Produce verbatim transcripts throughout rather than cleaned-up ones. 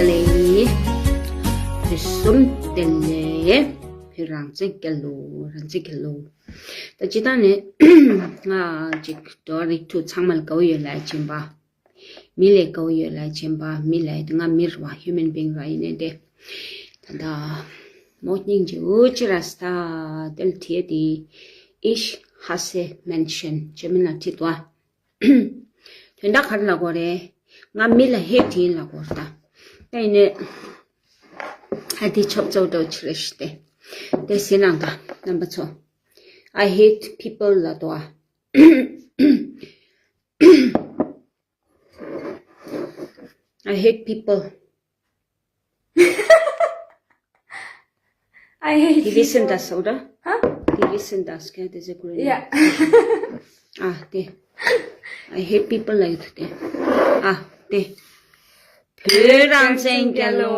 ལེ། དུས་གསུམ་དེ་ལས་བོད་རང་བཙན་རྒྱལ་ལོ། རང་བཙན་རྒྱལ་ལོ། ད་སྤྱིར་བཏང་ནས་ང་ཅིག་འགྲོ་བ་རིགས་དྲུག་ཚང་མ་ལ་དགའ་བོ་ཡོད་ལ་སྦྱིན་པ། མི་ལས་དགའ་བོ་ཡོད་ལ་སྦྱིན་པ། མི་ལ་ང་མི་ར་བ་human being ར་ཡིན་ནས་དེ། ད་ད་མོ་སྙིང་རྗེ་འུ་ཅི་ར་སྟ་དེ་ལ་བྲིས་ཏེ། Ich hasse Menschen ཇར་མན་ལ་བྲིས་ཏོ། དོན་དག་ག་རེ་ལབ་དགོས་རེད། ང་མི་ལ་ཧེ་ཊི་ཡིན་ལབ་དགོས་རེད་ད། ད་ཡིན་ནས་ཨ་དེ་ཆོབ་ཚོགས་འགྲོ་ཆི་རེད་ཤི་སྟེ། དེ་ཟེར་ནང་ད་རྣམ་པ་ཚོ། I hate people ལབ་དོ། I hate people. I hate དེ་ལས་སེམས་དགའ་སོགས་ར། ཧ། དེ་ལས་སེམས་དགའ་སོགས་དེ་ཟེར་དགོས་རེད། Yeah. ཨ་དེ། I hate people ལབ་ཡོད་དེ། ཨ་དེ། བོད་རང་བཙན་རྒྱལ་ལོ།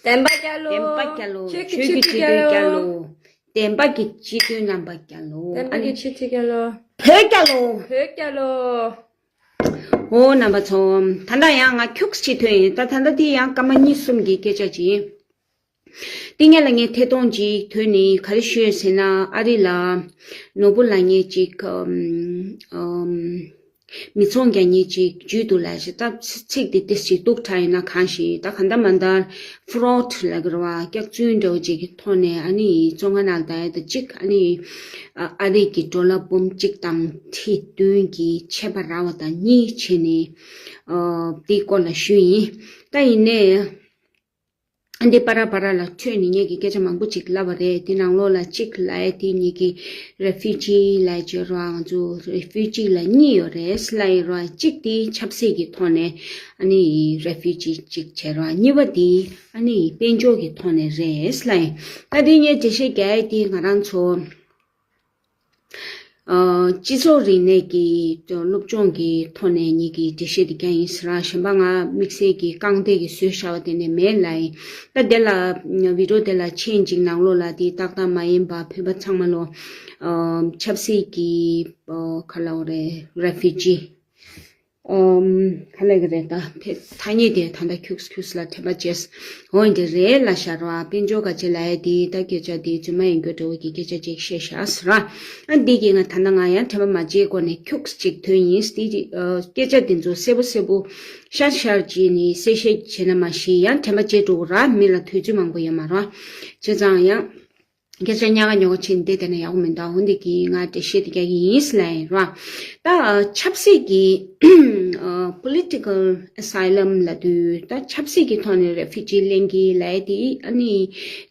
བསྟན་པ་རྒྱལ་ལོ། བསྟན་པ་རྒྱལ་ལོ། ཆོས་ཆོས་ཀྱི་ཀྱི་སྤྱི་སྤྱི་དོན་དོན་རྒྱལ་རྒྱལ་ལོ། ལོ། བསྟན་པ་གི་སྤྱི་དོན་རྣམ་པ་རྒྱལ་ལོ། བསྟན་པ་ཨ་ནི། གི་ཆོས་སྤྱི་རྒྱལ་ལོ། བོད་རྒྱལ་ལོ། བོད་རྒྱལ་ལོ། འོ་རྣམ་པ་ཚོ། ད་ལྟ་ཡང་ང་ཁྱུག་ཅིག་ཐོན་ཡིན། ད་ད་ལྟ་དེ་ཡང་སྐར་མ་གཉིས་གསུམ་གྱི་སྐད་ཆ་ཅིག་ཡིན། དེ་སྔོན་ལ་ངས་ཐད་གཏོང་ཅིག་ཐོན་ནས་ག་རེ་ཞུས་ཟེར་ན། ཨ་རི་ལ་ནོར་བུ་ལ་ངས་ཅིག་ཨམ་ཨམ་མི་ཚོང་རྒྱག་མཁན་ཅིག་བརྒྱུད་འདུག་ལབ་ཞེས། ད་ཚིག་དེ་ཏིས་ཅིག་སྡུག་དྲགས་ཡིན་ན་གང་ཞིག་ད་ག་འདྲ་མ་འདྲ་fraud ལབ་དགོས་རེད་བ། སྐྱག་རྫུན་འདྲ་བོ་ཅིག་གི་ཐོག་ནས་ཨ་ནི་བཙོན་ཁང་ནང་ལ་བསྡད་ཡ་ད་ཅིག་ཨ་ནི་ཨ་རི་གི་ཌོ་ལར་འབུམ་གཅིག་དང་ཁྲི་བདུན་གྱི་ཆད་པ་རག་པ་དང་གཉིས་བྱས་ནས། ཨ་དེའི་སྐོར་ལ་ཞུས་ཡིན། ད་ཡིན་ནའི། འདི་པ་ར་པ་ར་ལ་འཕྲོས་ནས་ངེད་ཀྱིས་སྐད་ཆ་མང་པོ་ཅིག་ལབ་པ་རེད། དེ་ནང་ལོགས་ལ་གཅིག་ལབ་ཡ་དེ་ངེད་ཀྱི་refugee ལབ་ཡ་ཅིག་ཡོད་རེད་བ། ང་ཚོ་refugee ལ་གཉིས་ཡོད་རེད་ལབ་ཡོད་རེད་བ། གཅིག་དེ་ཆབ་སྲིད་ཀྱི་ཐོག་ནས་ཨ་ནི་refugee གཅིག་བྱས་རེད་བ། གཉིས་པ་དེ་ཨ་ནི་དཔལ་འབྱོར་གྱི་ཐོག་ནས་རེད་ལབ་ཡ། ད་དེ་ངས་འགྲེལ་བཤད་རྒྱག་ཡ་དེ་ང་རང་ཚོ། ཨ་སྤྱི་ཚོགས་རིག་གནས་ཀྱི་སློབ་སྦྱོང་གི་ཐོག་ནས་ངེད་ཀྱིས་འགྲེལ་བཤད་འདི་རྒྱག་ཡིན་ཟེར་ར། གཞན་པ་ང་དམིགས་བསལ་གྱི་རྐང་སྟེགས་ཀྱི་བཟོས་བཞག་པ་དེ་ནས་མེད་ལབ་ཡིན། ད་དེ་ལ་video དེ་ལ་མཆན་ཅིག་ནང་ལོགས་ལ་དེ་ཏག་ཏག་མ་ཡིན་པ། བོད་པ་ཚང་མ་ལོ་ཨ་ཆབ་སྲིད་ཀྱི་ཨ་ག་ལབ་དགོས་རེད། refugee ཨམ་ག་ལབ་ཀྱི་རེད། ད་ཐ་སྙད་དེ་ད་ལྟ་ཁྱུགས་ཁྱུགས་ལ་དྲན་པ་བརྗེད། འོ་འདི་རེད་ལབ་ཤག་ར། དཔལ་འབྱོར་ག་ཅེ་ལབ་ཡ་དེ་ད་སྐད་ཆ་དེ་རྫུན་མ་ཡིན་རྒྱུ་འདྲ་བོ་གི་སྐད་ཆ་ཅིག་བཤད་ཤག་ཟེར་ར། ཨ་འདི་གི་ང་ད་ལྟ་ང་ཡང་དྲན་པ་མ་བརྗེད་གོང་ནས་ཁྱུགས་ཅིག་ཐོན་ཡིན། དེ་ཨ་སྐད་ཆ་དེ་ཚོ་གསལ་པོ་གསལ་པོ་ཤར་ཤར་བྱས་ནས་གསལ་བཤད་བྱས་ན་མ་ཤེས། ཡང་དྲན་པ་བརྗེད་འགྲོ་གི་ར། མི་ལ་དུས་ཚོད་མང་པོ་ཡོད་མ་རེད། བྱས་ཙང་ཡང་སྐད་ཆ་ཉག་ག་ཉོག་ག་ཕྱིན་ཏེ་དེ་ནས་ཡག་པོ་མི་འདུག་འོན་ཏེ་གི་ང་འགྲེལ་བཤད་དེ་རྒྱག་གི་ཡིན་ཟེར་ལབ་ཡིན་ར། ད་ཆབ་སྲིད་ཀྱི་ཨ་political asylum ལབ་དུས། ད་ཆབ་སྲིད་ཀྱི་ཐོག་ནས་refugee ལེན་གྱི་ལབ་ཡ་དེ་ཨ་ནི་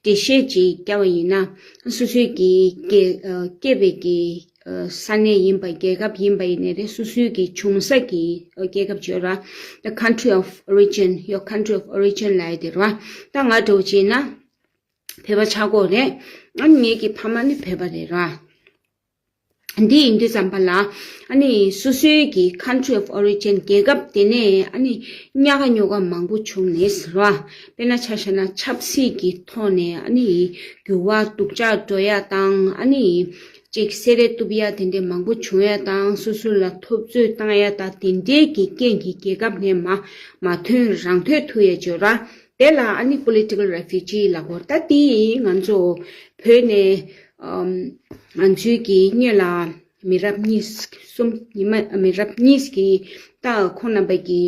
འགྲེལ་བཤད་ཅིག་བརྒྱབ་པ་ཡིན་ན། སོ་སོའི་གི་སྐྱེ་ཨ་སྐྱེས་པའི་གི་ཨ་ས་གནས་ཡིན་པ། རྒྱལ་ཁབ་ཡིན་པ་ཡིན་ནའི་རེད། སོ་སོའི་གི་བྱུང་ས་གི་ཨ་རྒྱལ་ཁབ་བརྗོད་ར། The country of origin, your country of origin ལབ་ཡ་དེ་ར། ད་ང་འདྲ་བོ་བྱས་ན། བོད་པ་ཆགས་ཀྱི་ཡོད་རེད། ཨ་ནི་ངེད་ཀྱི་ཕ་མ་ནི་བོད་པ་རེད་ར། འདི་ཡིན་དུས་ཙམ་པ་ལ་ཨ་ནི་སོ་སོའི་གི་country of origin རྒྱལ་ཁབ་དེ་ནས་ཨ་ནི་ཉག་ག་ཉོག་ག་མང་པོ་བྱུང་ནས་ཟེར་བ། དཔེར་ན་ཆ་བཞག་ན་ཆབ་སྲིད་ཀྱི་ཐོག་ནས་ཨ་ནི་འགྱུར་བ་སྡུག་ཅག་འགྲོ་ཡ་དང་། ཨ་ནི་ཅིག་སེ་ར་གཏུབ་ཡ་དེ་འདྲས་མང་པོ་བྱུང་ཡ་དང་། སོ་སོ་ལ་འཐབ་རྩོད་བཏང་ཡ་དང་། དེ་འདྲས་ཀྱི་རྐྱེན་གྱིས་རྒྱལ་ཁབ་ནས་མ་མ་ཐོན་རང་ཐོན་ཐུག་ཡ་བརྗོད་ར། དེ་ལ་ཨ་ནི་political refugee ལབ་དགོས། ད་དེ་ང་ཚོ་བོད་ནས་ཨམ་ང་ཚོའི་གི་སྔོན་ལ་མི་རབས་གཉིས་གསུམ་ཉི་མ་མི་རབས་གཉིས་ཀྱི་ད་ཁོང་རྣམ་པ་གི་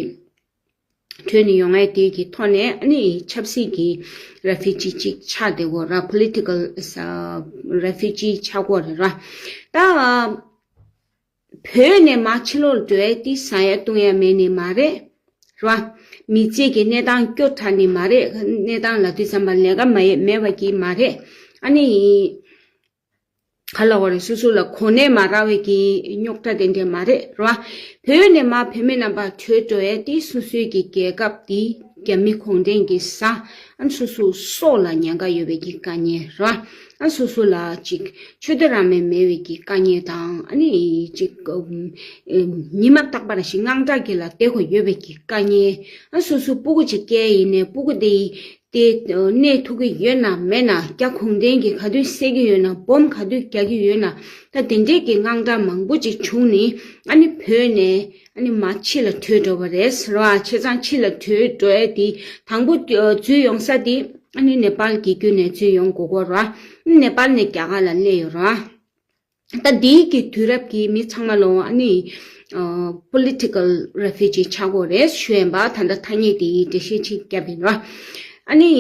བྲོས་ནས་ཡོང་ཡ་དེ་གི་ཐོག་ནས་ཨ་ནི་ཆབ་སྲིད་ཀྱི་refugee ཅིག་ཆགས་བསྡད་ཡོད་ར། political ཨ་refugee ཆགས་ཀྱི་ཡོད་རེད་ར། ད། བོད་ནས་མར་ཕྱི་ལོགས་འགྲོ་ཡ་དེ་ཟ་ཡ་བཏུང་ཡ་མེད་ནི་མ་རེད། རེད་བ། མི་ཚེ་གི་གནས་སྟངས་སྐྱོ་དྲགས་ནི་མ་རེད། གནས་སྟངས་ལབ་དུས་ཙམ་པ་ལས་ཀ་མ་ཡ་མེད་པ་གི་མ་རེད། ཨ་ནི། ག་ལབ་དགོས་རེད། སོ་སོ་ལ་གོ་གནས་མ་རག་པའི་གི་རྙོག་དྲ་དེ་འདྲ་མ་རེད། རེད་བ། བོད་ནས་མར་བོད་མི་རྣམ་པ་བྲོས་འགྲོ་ཡ་དེ་སོ་སོའི་གི་རྒྱལ་ཁབ་དེ་རྒྱ་མི་གུང་ཁྲན་གྱིས་ཟ། ཨ་ནི་སོ་སོ་སྲོག་ལ་ཉེན་ཁ་ཡོད་པའི་གི་དཀའ་ངལ་རེད་བ། ཨ་སོ་སོ་ལ་ཅིག་ཆོས་དད་རང་མོས་མེད་པའི་གི་དཀའ་ངལ་དང་། ཨ་ནི་ཅིག་ཉི་མ་རྟག་པར་ཞིག་དངངས་སྐྲག་གི་ལ་བསྡད་དགོས་ཡོད་པའི་གི་དཀའ་ངལ། ཨ་སོ་སོ་སྤུ་གུ་ཅིག་སྐྱེས་ཡིན་ནའི་སྤུ་གུ་དེ་ གནས་ཐུབ་ཀྱི་ཡོད་ན་མེད་ན། རྒྱ་གུང་ཁྲན་གྱིས་ག་དུས་བསད་ཀྱི་ཡོད་ན། སྦོམ་ག་དུས་རྒྱག་གི་ཡོད་ན། ད་དེ་འདྲས་ཀྱི་དངངས་སྐྲག་མང་པོ་ཅིག་བྱུང་ནས། ཨ་ནི་བོད་ནས་ཨ་ནི་མར་ཕྱི་ལ་བྲོས་འགྲོ་བ་རེད་ཟེར་བ། བྱས་ཙང་ཕྱི་ལ་བྲོས་འགྲོ་ཡས་དེ་དང་པོ་འཛུལ་ཡོང་ས་དེ་ཨ་ནི་ནེ་པཱལ་གྱི་བརྒྱུད་ནས་འཛུལ་ཡོང་དགོས་ཀྱི་རེད་བ། ནེ་པཱལ་ནས་རྒྱ་གར་ལ་སླེབས་ཡོད་རེད་བ། ད་འདིའི་གི་དུས་རབས་ཀྱི་མི་ཚང་མ་ལོ་ཨ་ནི་ཨ་political refugee ཆགས་ཀྱི་ཡོད་རེད་ཞུ་ཡིན་པ། ད་ལྟ་ཐ་སྙད་དེ་འགྲེལ་བཤད་ཅིག་བརྒྱབ་ཡིན་ར། ཨ་ནི་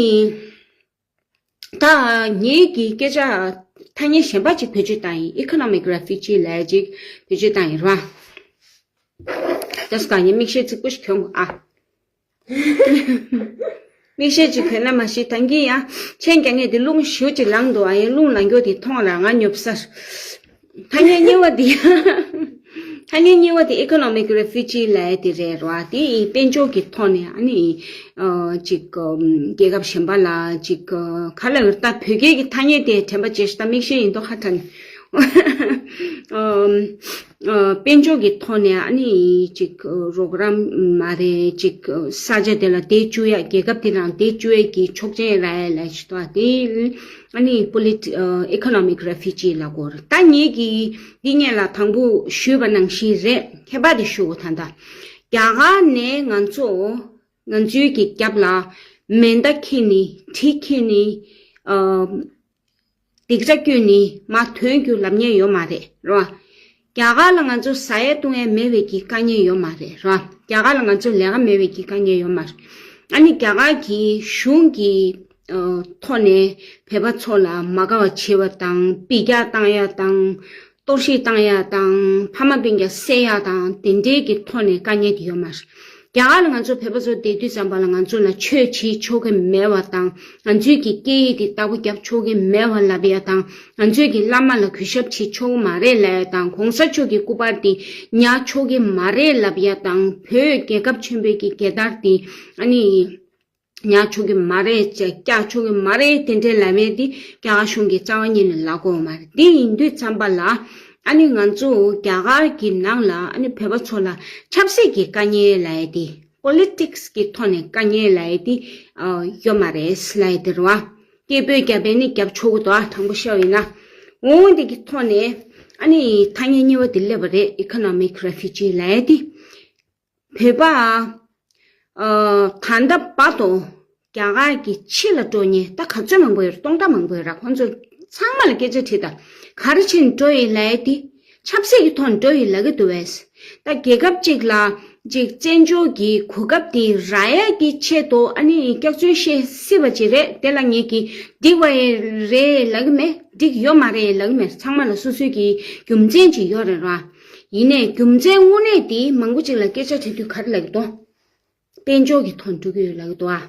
ད་ངེད་ཀྱི་སྐད་ཆ་ཐ་སྙད་གཞན་པ་ཅིག་བེད་སྤྱོད་བཏང་ཡིན། economic refugee ལབ་ཅིག་བེད་སྤྱོད་བཏང་ཡིན་ར། ད་སྐད་ངས་མིག་ཤེལ་རྩིག་པོ་ཞིག་གྱོན་དགོས་ཨ། མིག་ཤེལ་ཅིག་གྱོན་ན་མ་གཞི་ད་གིན་ཡང་མཆན་རྒྱག་མཁན་དེ་རླུང་ཞེ་པོ་ཅིག་ལངས་འདུག་ཨ། ཡང་རླུང་ལངས་རྒྱུ་དེ་མཐོང་ལ་ང་ཉོབ་ས། ཐ་སྙད་གཉིས་པ་དེ་ཡང་། ཐ་སྙད་གཉིས་པ་དེ་economic refugee ལབ་ཡ་དེ་རེད་ར། དེ་དཔལ་འབྱོར་གྱི་ཐོག་ནས་ཨ་ནི་ཨ་ཅིག་ཨ་རྒྱལ་ཁབ་གཞན་པ་ལ་ཅིག་ཨ་ག་ལ་ད་བོད་སྐད་ཀྱི་ཐ་སྙད་དེ་དྲན་པ་བརྗེད་ཤག་ད་མིག་ཤེལ་ཡིན་མདོག་ཁ་ཁྲ་ནས། ཨ་དཔལ་འབྱོར་གྱི་ཐོག་ནས་ཨ་ནི་ཅིག་རོགས་རམ་མ་རེད། ཅིག་ས་ཆ་དེ་ལ་བསྡད་བཅུག་ཡ། རྒྱལ་ཁབ་དེ་ནང་བསྡད་བཅུག་ཡ་གི་ཆོག་མཆན་རག་ཡ་ལ་ཞིག་ཏོ། དེ་ཨ་ནི་polit- economic refugee ལབ་ཀྱི་ཡོད་རེད། ད་ངེད་ཀྱིས་འདི་སྔོན་ལ་དང་པོ་ཞུས་པ་ནང་བཞིན་རེད། ཁྱད་པར་དེ་ཞུ་དགོས། ད་ལྟ་རྒྱ་གར་ནས་ང་ཚོ་ང་ཚོའི་གི་རྒྱབ་ལ་མེ་མདའ་འཁྱེར་ནི། གྲི་འཁྱེར་ནི། ཨ། སྡིགས་ར་བསྐྱོན་ནི་མར་ཐོན་རྒྱུ་ལབ་མཁན་ཡོད་མ་རེད་རོ། རྒྱ་གར་ལ་ང་ཚོ་ཟ་ཡས་བཏུང་ཡས་མེད་པའི་གི་དཀའ་ངལ་ཡོད་མ་རེད་རོ། རྒྱ་གར་ལ་ང་ཚོ་ལས་ཀ་མེད་པའི་གི་དཀའ་ངལ་ཡོད་མ་རེད། ཨ་ནི་རྒྱ་གར་གྱི་གཞུང་གི་ཨ་ཐོག་ནས་བོད་པ་ཚོ་ལ་མ་དགའ་བ་བྱེད་པ་དང་། སྤུས་ཀྱག་བཏང་ཡ་དང་། གཏོར་བཤིག་བཏང་ཡ་དང་། ཕ་མ་སྤུན་ཀྱག་བསད་ཡ་དང་། དེ་འདྲའི་གི་ཐོག་ནས་དཀའ་ངལ་དེ་ཡོད་མ་རེད། རྒྱ་གར་ལ་ང་ཚོ་བོད་པ་ཚོ་བསྡད་དུས་ཙམ་པ་ལ་ང་ཚོ་ལ་ཆོས་བྱེད་ཆོག་གི་མེད་པ་དང་། ང་ཚོའི་གི་སྐད་ཡིག་དེ་བདག་པོ་རྒྱབ་ཆོག་གི་མེད་པ་ལབ་ཡ་དང་། ང་ཚོའི་གི་བླ་མ་ལ་གུས་ཞབས་བྱེད་ཆོག་གི་མ་རེད་ལབ་ཡ་དང་། གོང་ས་མཆོག་གི་སྐུ་པར་དེ་ཉར་ཆོག་གི་མ་རེད་ལབ་ཡ་དང་། བོད་རྒྱལ་ཁབ་ཆེན་པོའི་གི་རྒྱལ་དར་དེ་ཨ་ནི་ཉར་ཆོག་གི་མ་རེད། བཀྱག་ཆོག་གི་མ་རེད། དེ་འདྲའི་ལབ་ཡས་དེ་རྒྱ་གར་གཞུང་གིས་རྩ་བ་ཉིད་ནས་ལབ་ཀྱི་ཡོད་མ་རེད། དེ་ཡིན་དུས་ཙམ་པ་ལ་ཨ་ནི་ང་ཚོ་རྒྱ་གར་གྱི་ནང་ལ་ཨ་ནི་བོད་པ་ཚོ་ལ་ཆབ་སྲིད་ཀྱི་དཀའ་ངལ་ལབ་ཡས་དེ། politics གི་ཐོག་ནས་དཀའ་ངལ་ལབ་ཡས་དེ་ཨ་ཡོད་མ་རེད་ལབ་ཡས་དེ་རེད་བ། སྐད་འབོད་བརྒྱབ་པས་ནི་རྒྱབ་ཆོག་གི་འདུག་ཨ། དྲང་པོ་བཤད་པ་ཡིན་ན། འོ་འདི་གི་ཐོག་ནས་ཨ་ནི་ཐ་སྙད་གཉིས་པ་དེ་སླེབས་པ་རེད། economic refugee ལབ་ཡས་དེ། བོད་པ་ཨ་ད་ལྟ་བར་དུ་རྒྱ་གར་གྱི་ཕྱི་ལ་འགྲོ་མཁན་ད་ག་ཚོད་མང་པོ་ཡོད་རེད། སྟོང་ཕྲག་མང་པོ་ཡོད་རེད། ཁོང་ཚོ་ཚང་མ་ལ་སྐད་ཆ་དྲིས་དང་། ག་རེ་བྱས་ནས་འགྲོ་ཡིན་ལབ་ཡས་དེ། ཆབ་སྲིད་ཀྱི་ཐོག་ནས་འགྲོ་ཡིན་ལབ་ཀྱི་འདུག་བས། ད་རྒྱལ་ཁབ་ཅིག་ལ་ཅིག་བཙན་བྱོལ་གྱི་གོ་སྐབས་དེ་རག་ཡས་ཀྱི་ཆེད་དུ་ཨ་ནི་སྐྱག་རྫུན་བཤད་སྲིད་པ་ཅིག་རེད། དེ་ལ་ངེད་ཀྱིས་འགྲིག་པ་རེད་ལབ་ཀྱི་མེད། འགྲིག་ཡོད་མ་རེད་ལབ་ཀྱི་མེད། ཚང་མ་ལ་སོ་སོའི་གི་རྒྱུ་མཚན་ཅིག་ཡོད་རེད་ར། ཡིན་ནའི་རྒྱུ་མཚན་དངོས་གནས་དེ་མང་པོ་ཅིག་ལ་སྐད་ཆ་དྲིས་དུས་ག་རེ་ལབ་ཀྱི་འདུག་དཔལ་འབྱོར་གྱི་ཐོག་འགྲོ་གི་ཡོད་ལབ་ཀྱི་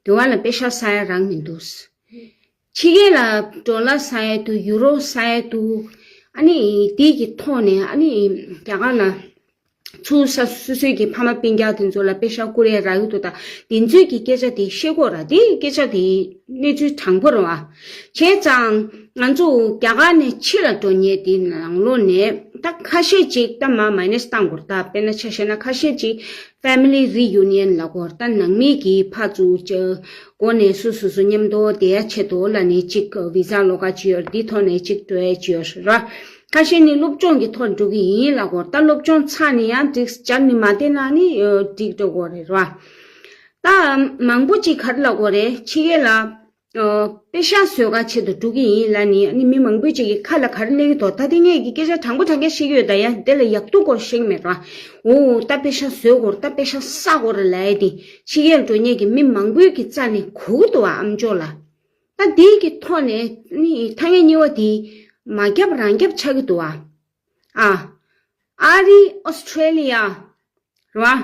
འདུག་ཨ། དེ་བ་ལ་པེ་ཤ་ཟ་ཡ་རག་མི་འདུག་ཕྱི་རྒྱལ་ལ་ཌོ་ལར་ཟ་ཡ་འདུག་ཡུ་རོ་ཟ་ཡ་འདུག་ཨ་ནི་དེ་གི་ཐོག་ནས་ཨ་ནི་རྒྱ་གར་ལ་ཚུར་ས་སོ་སོའི་གི་ཕ་མ་སྤུན་ཀྱག་དེ་ཚོ་ལ་པེ་ཤ་བསྐུར་ཡ་རག་གི་འདུག་ད་དེ་ཚོའི་གི་སྐད་ཆ་དེ་བཤད་དགོས་ར། དེ་སྐད་ཆ་དེ་གནས་ཚུལ་དྲང་པོ་རེད་བ། བྱས་ཙང་ང་ཚོ་རྒྱ་གར་ནས་ཕྱི་ལ་འགྲོ་མཁན་དེ་ནང་ལོགས་ནས་ད་ཁ་ཤས་ཅིག་ད་མ་མའི་ནས་བཏང་དགོས་རེད། ད་དཔེར་ན་ཆ་བཞག་ན་ཁ་ཤས་ཅིག་family reunion ལབ་ཀྱི་ཡོད་རེད། ད་ནང་མི་གི་ཕར་ཚུར་ཅིག་སྒོ་ནས་སོ་སོ་སོ་མཉམ་དུ་བསྡད་ཡ་ཆེད་དུ་ལ་ནི་ཅིག་བི་ཟ་ལོགས་ཀ་ཅིག་ཡོད་རེད། འདི་ཐོག་ནས་ཅིག་འགྲོ་ཡ་ཅིག་ཡོད་རེད་ར། ཁ་ཤས་ནི་སློབ་སྦྱོང་གི་ཐོག་འགྲོ་གི་ཡིན་ལབ་ཀྱི་ཡོད་རེད། ད་སློབ་སྦྱོང་ཚར་ནས་ཡང་འགྲིག་སྦྱར་ནས་མ་བསྡད་ན་ནི་འགྲིག་འགྲོ་གི་ཡོད་རེད་ར། ད་མང་པོ་ཅིག་ག་རེ་ལབ་ཀྱི་ཡོད་རེད། ཕྱི་རྒྱལ་ལ་ཨོ། པེ་ཤག་བཟོ་ག་ཆེད་དུ་འགྲོ་གི་ཡིན་ལབ་ནི་ཨ་ནི་མི་མང་པོས་ཅིག་གི་ཁ་ལ་ག་རེ་སླེབས་ཀྱི་འདུག་ད་དེ་ངས་ཀྱི་སྐད་ཆ་དྲང་པོ་དྲང་རྐྱང་བཤད་ཀྱི་ཡོད། ད་ཡ་དེ་ལ་ཡག་སྡུག་སྐོར་བཤད་ཀྱི་མེད་ར། འོ་ད་པེ་ཤག་བཟོ་དགོས་རེད། ད་པེ་ཤག་བསགས་དགོས་རེད་ལབ་ཡ་དེ་ཕྱི་རྒྱལ་འགྲོ་མཁན་གྱི་མི་མང་པོའི་གི་རྩ་ནས་གོ་གི་འདུག་བ། ཨ་མཆོག་ལ། ད་དེའི་གི་ཐོག་ནས་ནི་ཐ་སྙད་གཉིས་པ་དེ་མ་རྒྱབ་རང་རྒྱབ་ཆགས་ཀྱི་འདུག་བ། ཨ། ཨ་རི། ཨོ་སི་ཁྲེ་ལི་ཡ། རེད་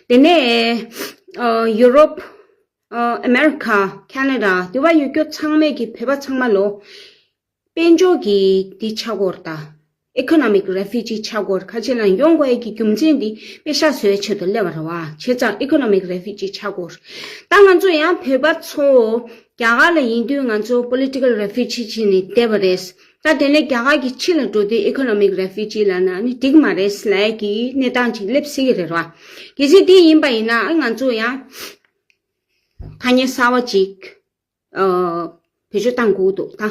བ། དེ་ནས་ཨ་ཡུ་རོབ། ཨ་ཨ་མེ་རི་ཁ། ཁེ་ན་ཌ། དེ་བ་ཡོད་རྒྱུ་ཚང་མས་ཀྱི་བོད་པ་ཚང་མ་ལོ་དཔལ་འབྱོར་གྱི་འདི་ཆགས་ཀྱི་ཡོད་རེད། ད་economic refugee ཆགས་ཀྱི་ཡོད་རེད། ཁ་ཆེ་ལ་ཡོང་དགོས་ཡ་གི་རྒྱུ་མཚན་འདི་པེ་ཤག་བཟོ་ཡའི་ཆེད་དུ་སླེབས་པ་རེད་བ། བྱས་ཙང་economic refugee ཆགས་ཀྱི་ཡོད་རེད། ད་ང་ཚོ་ཡང་བོད་པ་ཚོ་རྒྱ་གར་ལ་ཡིན་དུས་ང་ཚོ་political refugee བྱས་ནས་བསྡད་པ་རེད། ད་དེ་ནས་རྒྱ་གར་གྱི་ཕྱི་ལ་འགྲོ་དུས་economic refugee ལབ་ན་ནི་འགྲིག་མ་རེད་ལབ་ཀྱི་གནས་སྟངས་ཅིག་སླེབས་སྲིད་ཀྱི་རེད་ར། གལ་སྲིད་དེ་ཡིན་པ་ཡིན་ན་ཨ་ང་ཚོ་ཡང་ ཐ་སྙད་གསར་བ་ཅིག་ཨ་བེད་སྤྱོད་བཏང་དགོས་འདུག་ད།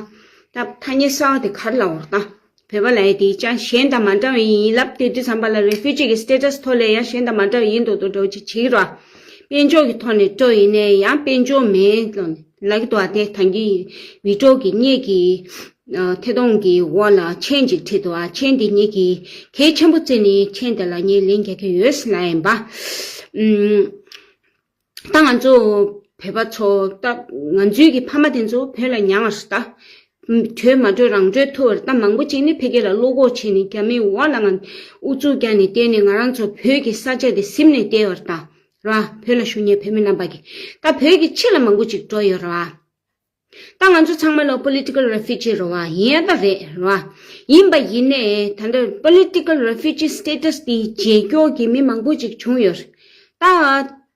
ད་ཐ་སྙད་གསར་བ་དེ་ག་རེ་ལབ་དགོས་རེད་ད། བོད་པ་ལབ་ཡས་དེ་ཅང་གཞན་དང་མ་འདྲ་བ་ཡིན་ལབ་དེ་དུས་ཙམ་པ་ལ་རེ་ཕུ་ཇི་གི་སི་ཊེ་ཊ་སི་ཐོག་ལ་ཡང་གཞན་དང་མ་འདྲ་བ་ཡིན་མདོག་མདོག་འདྲ་བོ་ཅིག་བྱེད་ཀྱི་རེད་བ། དཔལ་འབྱོར་གྱི་ཐོག་ནས་སྤྲོ་ཡིན་ནའི་ཡང་དཔལ་འབྱོར་མེད་ལབ་ཀྱི་འདུག་བ། དེ་ད་གིན་ཝི་ཀྲོ་གི་སྔོན་གྱི་ཨ་ཐད་གཏོང་གི་འོག་ལ་མཆན་ཅིག་བྲིས་འདུག་བ། མཆན་དེ་ངེད་ཀྱིས་གལ་ཆེན་པོ་བརྩིས་ནས་མཆན་དེ་ལ་ངས་ལན་རྒྱག་གི་ཡོད་ལབ་ཡིན་པ། ཨུམ། ད་ང་ཚོ་བོད་པ་ཚོ་ད་ང་ཚོའི་གི་ཕ་མ་དེ་ཚོ་བོད་ལ་མྱངས་པ་རེད་ད། བྲོས་མ་བྲོས་རང་བྲོས་ཐུབ་པ་རེད་ད། མང་པོ་ཅིག་ནི་ཕ་གི་ལ་བློ་ཁོག་བྱས་ནས་རྒྱ་མིའི་འོག་ལ་ང་ཨུ་ཚུགས་རྒྱག་ནས་བསྡད་ནས་ང་རང་ཚོ་བོད་ཀྱི་ས་ཆ་དེ་ཟིན་ནས་བསྡད་པ་རེད་ད། ར་བོད་ལ་བཞུགས་མཁན་བོད་མི་རྣམ་པ་གི་ད་བོད་ཀྱི་ཕྱི་ལ་མང་པོ་ཅིག་འགྲོ་ཡོད་རེད་བ། ད་ང་ཚོ་ཚང་མ་ལ་political refugee རེད་བ། ཡིན་ཡ་ད་རེད་རེད་བ། ཡིན་པ་ཡིན་ནའི་ད་ལྟ་political refugee status དེ་བརྗེད་སྐྱོར་གྱི་མི་མང་པོ་ཅིག་བྱུང་ཡོད་རེད། ད་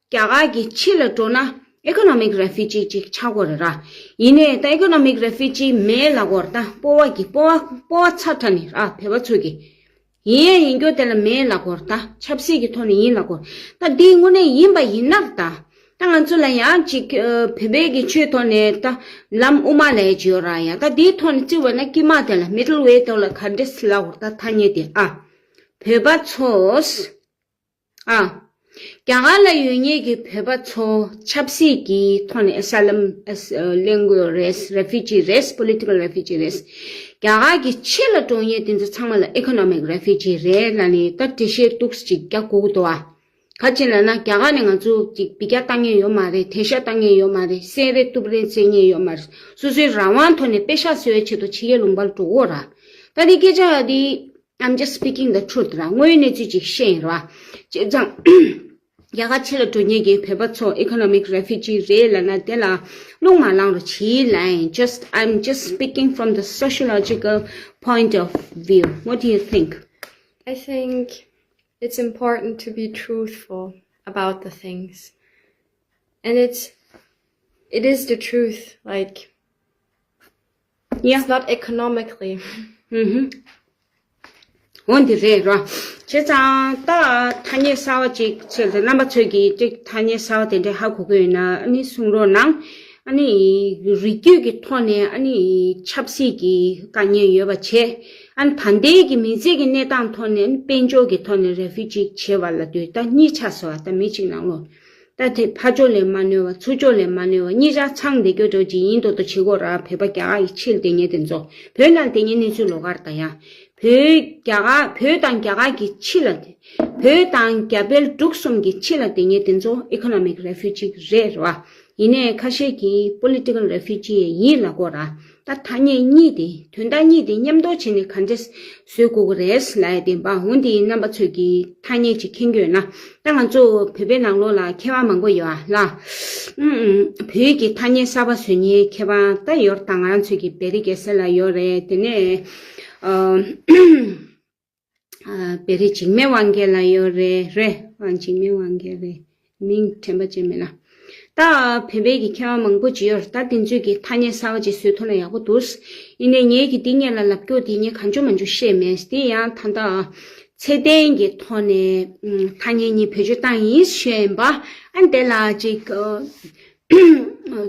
རྒྱ་གར་གྱི་ཕྱི་ལ་འགྲོ་ན་economic refugee ཅིག་ཆགས་དགོས་རེད་ར། ཡིན་ནའི་ད་economic refugee མེད་ལབ་དགོས་རེད་ད། སྤོབས་པ་གི་སྤོབས་པ་སྤོབས་པ་ཚ་དྲགས་ནས་ར་བོད་པ་ཚོ་གི། ཡིན་ཡང་ཡིན་རྒྱུ་དེ་ལ་མེད་ལབ་དགོས་རེད་ད། ཆབ་སྲིད་ཀྱི་ཐོག་ནས་ཡིན་ལབ་དགོས། ད་འདི་དངོས་གནས་ཡིན་པ་ཡིན་ན་ད། ད་ང་ཚོ་ལ་ཡང་ཅིག་ཨ་བོད་པའི་གི་ཆོས་ཐོག་ནས་ད་ལམ་དབུ་མ་ལབ་ཡས་ཅིག་ཡོད་ར། ཡང་ད་འདིའི་ཐོག་ནས་བརྩི་བ་ན་དཀྱིལ་མ་དེ་ལ་middle way དེ་ལ་ག་འདྲས་ལབ་དགོས་རེད་ད། ཐ་སྙད་དེ་ཨ་བོད་པ་ཚོས། ཨ། རྒྱ་གར་ལ་ཡོད་མཁན་གྱི་བོད་པ་ཚོ་ཆབ་སྲིད་ཀྱི་ཐོག་ནས་asylum ཨ་ལེན་དགོས་རེད། refugee རེད། political refugee རེད། རྒྱ་གར་གྱི་ཕྱི་ལ་འགྲོ་མཁན་དེ་ཚོ་ཚང་མ་ལ་economic refugee རེད་ལབ་ནས་ད་འགྲེལ་བཤད་ཏོག་ཙམ་ཅིག་རྒྱག་དགོས་ཀྱི་འདུག་ཨ། ག་ཅི་ལབ་ན་རྒྱ་གར་ནས་ང་ཚོ་ཅིག་འབུད་རྒྱག་བཏང་མཁན་ཡོད་མ་རེད། འཐེན་ཤག་བཏང་མཁན་ཡོད་མ་རེད། བསད་རེས་གཏུབ་རེས་བྱེད་མཁན་ཡོད་མ་རེད། སོ་སོའི་རང་དབང་ཐོག་ནས་དཔེ་ཤག་བཟོ་བའི་ཆེད་དུ་ཕྱི་རྒྱལ་ལུང་པར་འགྲོ་གི་ཡོད་ར། ད་འདི་སྐད་ཆ་འདི། I'm just speaking the truth ར། དངོས་ཡོད་གནས་ཚུལ་ཅིག་བཤད་ཡིན་ར། བྱས་ཙང་། རྒྱ་གར་ཕྱི་ལ་འགྲོ་མཁན་གྱི་བོད་པ་ཚོ་economic refugee རེད་ལབ་ན་དེ་ལ་རླུང་མ་ལངས་རོགས་གྱིས་ལབ་ཡིན། Just, I'm just speaking from the sociological point of view. What do you think? I think it's important to be truthful about the things. And it's, it is the truth. Like, yeah, it's not economically. ཨུ་ཧུམ། འོ་འདི་རེད་ར། བྱས་ཙང་ད་ཐ་སྙད་གསར་བ་ཅིག་ཚོད་དེ་རྣམ་པ་ཚོས་ཀྱིས་ཅིག་ཐ་སྙད་གསར་བ་དེ་འདྲ་ཧ་གོ་གི་ཡོད་ན་ཨ་ནི་གསུང་རོགས་གནང་། ཨ་ནི་རིགས་རྒྱུད་ཀྱི་ཐོག་ནས་ཨ་ནི་ཆབ་སྲིད་ཀྱི་དཀའ་ངལ་ཡོད་པ་བྱས། ཨ་ནི་ད་ལྟའི་གི་མི་ཚེ་གི་གནས་སྟངས་ཐོག་ནས་ཨ་ནི་དཔལ་འབྱོར་གྱི་ཐོག་ནས་refugee བྱས་པ་ལབ་དུས་ད་གཉིས་ཆགས་སོང་བ། ད་མི་གཅིག་ནང་ལོགས། ད་དེ་ཕར་ཕྱོགས་ལ་མ་གནོད་པ་ཚུར་ཕྱོགས་ལ་མ་གནོད་པ་གཉིས་ཆ་ཚང་བསྡད་རྒྱུ་འདྲ་ཅིག་ཡིན་མདོག་མདོག་བྱེད་ཀྱི་ཡོད་ར། བོད་པ་རྒྱ་གར་གྱི་ཕྱིར་བསྡད་མཁན་དེ་ཚོ། བོད་ནང་བསྡད་མཁན་གནས་ཚུལ་ལོགས་ཀར་ད་ཡང་། བོད་རྒྱ་གར་བོད་དང་རྒྱ་གར་གྱི་ཕྱི་ལ་བསྡད། བོད་དང་རྒྱ་བལ་འབྲུག་གསུམ་གྱི་ཕྱི་ལ་བསྡད་མཁན་དེ་ཚོ་economic refugee རེད་ར། ཡིན་ནའི་ཁ་ཤས་ཀྱིས་political refugee ཡིན་ལབ་ཀྱི་ཡོད་ར། ད་ཐ་སྙད་གཉིས་དེ་དོན་དག་གཉིས་དེ་མཉམ་འདོགས་བྱས་ནས་ག་འདྲས་བཟོ་དགོས་ཀྱི་རེད་ལབ་ཡ་དེ་ཡིན་པ། འོ་འདི་རྣམ་པ་ཚོས་ཀྱིས་ཐ་སྙད་ཅིག་མཁྱེན་གྱི་ཡོད་ན། ད་ང་ཚོ་བོད་པའི་ནང་ལོགས་ལ་མཁས་པ་མང་པོ་ཡོད་ཨ་ལ། ཨུམ་ཨུམ། བོད་ཀྱི་ཐ་སྙད་གསར་པ་བཟོ་མཁན་མཁས་པ་ད་ཡོད་རེད་ད། ང་རང་ཚོའི་གི་བེ་རི་རྒྱལ་མཚན་ལགས་ཡོད་རེད། དེ་ནས་ཨ་ཨ་བེ་རི་འཇིགས་མེད་དབང་རྒྱལ་ལགས་ཡོད་རེད། རེད་ཨ། འཇིགས་མེད་དབང་རྒྱལ་རེད། མིང་དྲན་པ་བརྗེད་མེད་ལ། ད་བོད་པའི་གི་མཁས་པ་མང་པོ་ཅིག་ཡོད་རེད། ད་དེ་ཚོས་གི་ཐ་སྙད་གསར་བ་ཅིག་བཟོས་ཐུབ་ན་ཡག་པོ་འདུག། ཡིན་ནའི་ངས་གི་འདི་སྔོན་ལ་ལབ་རྒྱུ་དེ་ངས་གང་བྱུང་མང་བྱུང་བཤད་མེད། དེ་ཡང་ད་ལྟ་ཚད་ལྡན་གྱི་ཐོག་ནས་ཨུམ་ཐ་སྙད་གཉིས་བེད་སྤྱོད་བཏང་ཡིན་ཞུས་ཡིན་པ། ཨ་དེ་ལ་ཅིག་ཨ་ཨ་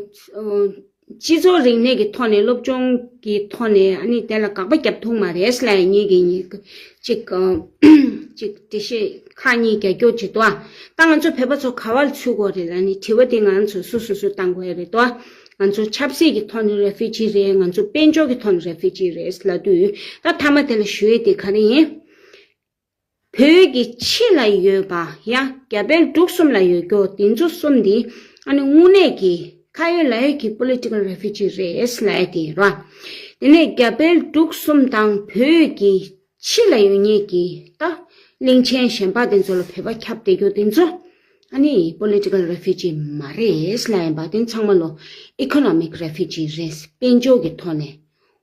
སྤྱི་ཚོགས་རིག་གནས་ཀྱི་ཐོག་ནས་སློབ་སྦྱོང་གི་ཐོག་ནས་ཨ་ནི་དེ་ལ་དགག་པ་རྒྱབ་ཐུབ་མ་རེད་ལབ་ཡ་ངེད་ཀྱི་ཉིད་ཀྱི་ཅིག་ཨ་ཅིག་འགྲེལ་བཤད་ཁག་གཉིས་རྒྱག་རྒྱུ་ཅིག་འདུག་ཨ། ད་ང་ཚོ་བོད་པ་ཚོ་ག་བ་ལ་ཚུད་དགོས་རེད་ལབ་ནི་དྲི་བ་དེ་ང་ཚོ་སོ་སོ་སོས་བཏང་དགོས་ཡ་རེད་དོ། ང་ཚོ་ཆབ་སྲིད་ཀྱི་ཐོག་ནས་རེ་ཕུ་ཇི་རེད། ང་ཚོ་དཔལ་འབྱོར་གྱི་ཐོག་ནས་རེ་ཕུ་ཇི་རེད་ལབ་དུས། ད་མཐའ་མ་དེ་ལ་ཞུ་ཡས་དེ་ག་རེ་ཡིན། བོད་ཀྱི་ཕྱི་ལ་ཡོད་པ་ཡང་རྒྱ་བལ་འབྲུག་གསུམ་ལ་ཡོད་རྒྱུ་དེ་ཚོ་གསུམ་དེ་ཨ་ནི་དངོས་གནས་ཀྱི་ཁ་ཡོད་ལག་ཡོད་ཀྱི་political refugee རེད་ལབ་ཡ་དེ་རེད་བ། དེ་ནས་རྒྱ་བལ་འབྲུག་གསུམ་དང་བོད་ཀྱི་ཕྱི་ལ་ཡོད་མཁན་གྱི་ད་གླིང་ཆེན་གཞན་པ་དེ་ཚོ་ལ་བོད་པ་ཁྱབ་བསྡད་རྒྱུ་དེ་ཚོ་ཨ་ནི་political refugee མ་རེད་ལབ་ཡིན་པ། དེ་ཚང་མ་ལོ་economic refugee རེད། དཔལ་འབྱོར་གྱི་ཐོག་ནས།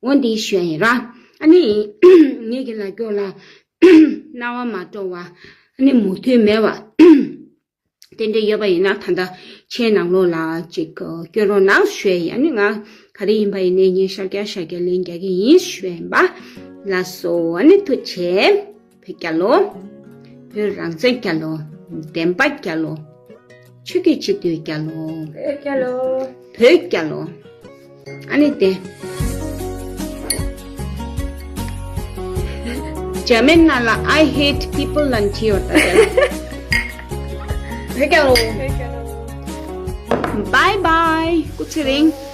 འོ་འདི་ཞུ་ཡ་ཡིན་ར། ཨ་ནི་ངེད་ཀྱི་ལ་སྐྱོ་ལ་རྣ་བ་མ་སྤྲོ་བ་ཨ་ནི་མུ་མཐུད་མེད་པ་དེ་འདྲ་ཡོད་པ་ཡིན་ན་ད་ལྟ་ཆེད་ནང་ལོགས་ལ་ཅིག་སྐྱོན་རོགས་གནང་ཞུ་ཡ་ཡིན། ཨ་ནི་ང་ག་རེ་ཡིན་པ་ཡིན་ནའི་ངས་ཤར་རྒྱག་ཤར་རྒྱག་ལན་རྒྱག་གི་ཡིན་ཞུ་ཡ་ཡིན་པ། ལགས་སོ། ཨ་ནི་ཐུགས་རྗེ་ཆེ། བོད་རྒྱལ་ལོ། བོད་རང་བཙན་རྒྱལ་ལོ། བདེན་པ་རྒྱལ་ལོ། ཆོས་སྐད་ཅིག་ཏུ་རྒྱ་ལོ། བོད་རྒྱ་ལོ། བོད་རྒྱ་ལོ། ཨ་ནི་དེ། འཇར་མན་ནང་ལ་I hate people ལབ་ནས་བྲིས་ཡོད་ད། བོད་རྒྱ་ལོ། བོད་རྒྱ་ལོ། Bye bye. སྐུ་ཚེ་རིང་།